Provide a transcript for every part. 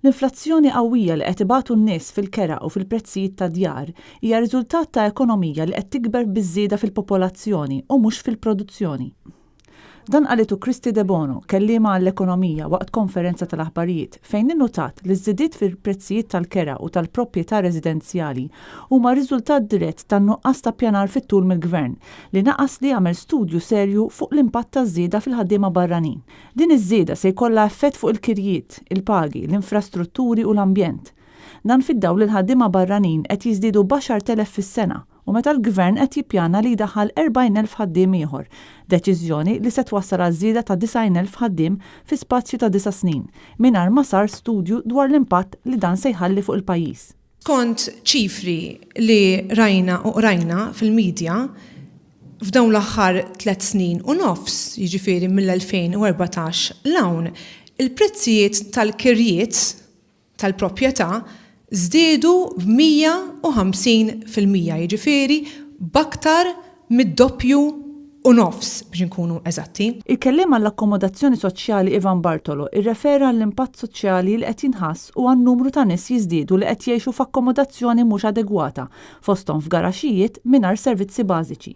L-inflazzjoni qawwija li qed ibatu n-nies fil-kera u fil-prezzijiet tad-djar hija riżultat ta' ekonomija li qed tikber biż-żieda fil-popolazzjoni u mhux fil-produzzjoni. Dan qalitu Kristy Debono, kelliema għall-ekonomija waqt konferenza tal-aħbarijiet fejn innutat li ż-żidiet fil-prezzijiet tal-kera u tal-proprjetà residenzjali huma riżultat dirett tan-nuqqas ta' ppjanar fit-tul mill-Gvern li naqas li jagħmel studju serju fuq l-impatt taż-żieda fil-ħaddiema barranin. Din iż-żieda se jkollha effett fuq il-kirjiet, il-pagi, l-infrastrutturi u l-ambjent. Dan fid-dawl li l-ħaddiema barranin qed jiżdiedu b'10,000 fis-sena u meta l-Gvern qed jippjana li jdaħħal 40,000 ħaddiem ieħor, deċiżjoni li se twassal għal żieda ta' 90,000 ħaddiem fi spazju ta' disa' snin, mingħajr ma sar studju dwar l-impatt li dan se jħalli fuq il-pajjiż. Skont ċifri li rajna u qrajna fil-media, f'dawn l-aħħar tlett snin u nofs, jiġifieri mill-2014 'l hawn, il-prezzijiet tal-kirjiet tal-proprjetà żdiedu b'150%, jiġifieri b'aktar mid-doppju u nofs biex inkunu eżatti. Il-Kelliem għall-Akkomodazzjoni Soċjali Ivan Bartolo rrefera għall-impatt soċjali li qed jinħass u għan-numru ta' nies jiżdiedu li qed jgħixu f'akkomodazzjoni mhux adegwata, fosthom f'garaxxijiet mingħajr servizzi bażiċi.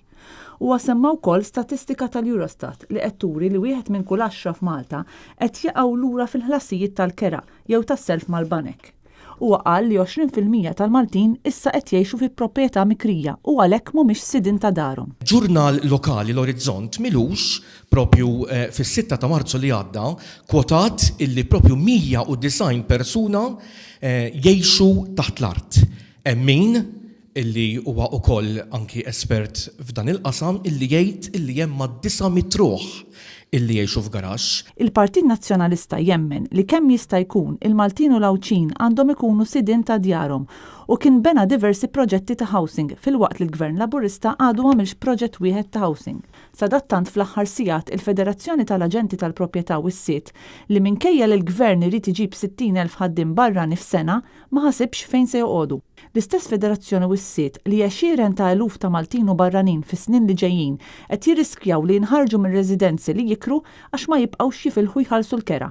Huwa semma wkoll statistika tal-Eurostat li qed turi li wieħed minn kull għaxra f'Malta qed jaqgħu lura fil-ħlasijiet tal-kera jew tas-self mal-banek. Huwa qal li 20% tal-Maltin issa qed jgħixu fi proprjetà mikrija u għalhekk mhumiex sidien ta' darhom. Ġurnal lokali l-Orizzont m'ilux, propju fis-sitta ta' Marzu li għadda, kwotat illi propju 190 persuna jgħixu taħt l-art. Hemm min, illi huwa ukoll anki espert f'dan il-qasam, illi jgħid illi hemm mad-900 ruħ illi jgħixu f'garaxx. Il-Partit Nazzjonalista jemmen li kemm jista' jkun il-Maltin u l-Għawdxin għandhom ikunu sidien ta' djarhom u kien bena diversi proġetti ta' housing filwaqt li l-Gvern Laburista għadu m'għamilx proġett wieħed ta' housing. Sadattant fl-aħħar sigħat il-Federazzjoni tal-Aġenti tal-Proprjetà wissiet li minkejja li l-Gvern irid iġib 60,000 ħaddiem barrani f'sena ma ħasibx fejn se joqogħdu. L-istess federazzjoni wissiet li għexieren ta' eluf ta' Maltin u barranin fis-snin li ġejjin qed jirriskjaw li jinħarġu minn residenzi li jikru għax ma jibqgħux jifilħu jħallsu l-kera.